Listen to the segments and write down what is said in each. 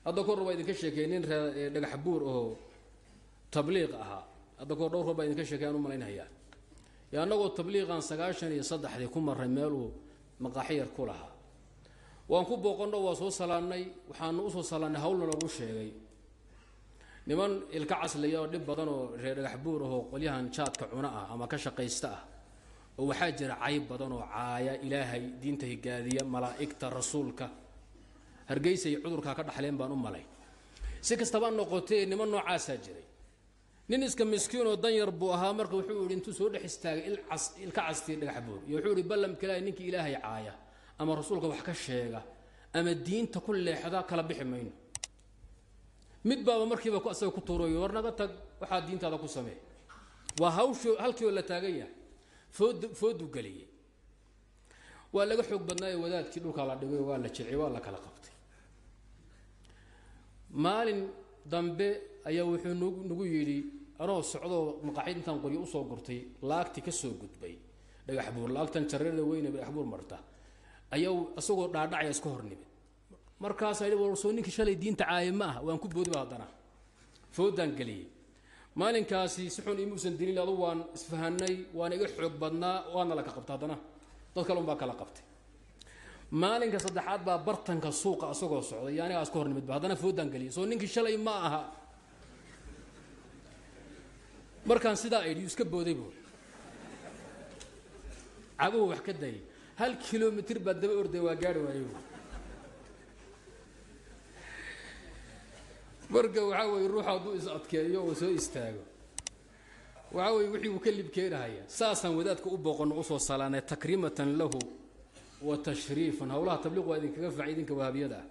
Hadda kahor baa idinka sheekeeyey nin ree Dhagax Buur oo tabliiq ahaa. Hadda kahor dhowr hor baa idinka sheekey aan u malaynayaa. Yo annagoo tabliiqan 93-dii ku marray meeluu maqaaxi yar ku lahaa, waan ku booqanno, waa soo salaannay. Waxaanu usoo salaannay hawlna lagu sheegay niman ilka caslaya oo dhib badan oo reer Dhagax Buur ahoo qolyahan jaadka cuna ah ama ka shaqaysta ah, oo waxaa jira cayb badan oo caaya Ilaahay, diinta higaadiya, malaa'igta, rasuulka. Hargeysay cudurkaa ka dhaxleen baan u malay. Si kastaba noqotee, niman noocaasaa jiray. Nin iska miskiin oo danyar buu ahaa. Marka wuxuu yihi, intuu soo dhex istaagay ilka castii Dhagax Buur iyo wuxuu yihi, ballamka Ilaahay, ninkii Ilaahay caaya ama rasuulka wax ka sheega ama diinta ku leexda kala bixi mayno. Mid baaba markiiba asaga ku tuurayo, war naga tag, waxaa diintaada ku samee. Waa hawshii halkii oo la taagan yahay food fooduu geliyey. Waa laga xoog badnaayo, wadaadkii dhulkaa la dhigay, waa la jeciyey, waa la kala qabtay. Maalin dambe ayaa wuxuu nagu yidhi, anoo socdoo maqaaxid intaan qoryo usoo gurtay laagti ka soo gudbay Dhagax Buur, laagtan jareerda weyne Dhagax Buur marta, ayaa isagoo dhaadhacaya iska hor nimid. Markaasaa yidhi, war soo ninkii shalay diinta caaya ma ah? Waan ku boodiba, haddana foodaan geliyey. Maalinkaasi si xun imuusan dilin, adu waan isfahanay, waan iga xoog badnaa, waana la ka qabta, haddana dad kale un baa kala qabtay. Maalinka saddexaad baa bartanka suuqa isagoo socday iyo anigaa iska hor nimidba, haddana foodaan geliyay, soo ninkii shalay ma aha? Markaan sidaa idhi iska booday buur, caguhu wax ka dayay, 1 kilomitr baa daba orday, waa gaari waayey. Marka waxaa weye, ruuxu hadduu is adkeeyo oo soo istaago, waxaa weye wixii uu ka lib keenahaya. Saasaan wadaadka u booqano, usoo salaanay takriimatan lahu wa tashriifan. Hawlaha tabliiq waa idinkaga fiican idinka wahaabiyada ah.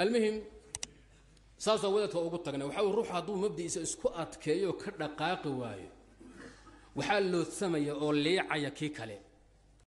Almuhim, saasaan wadaadka ugu tagnay. Waxaa weye, ruuxu hadduu mabdi'iisa isku adkeeyo oo ka dhaqaaqi waayo, waxaa loodsamaya oo liicaya kii kale.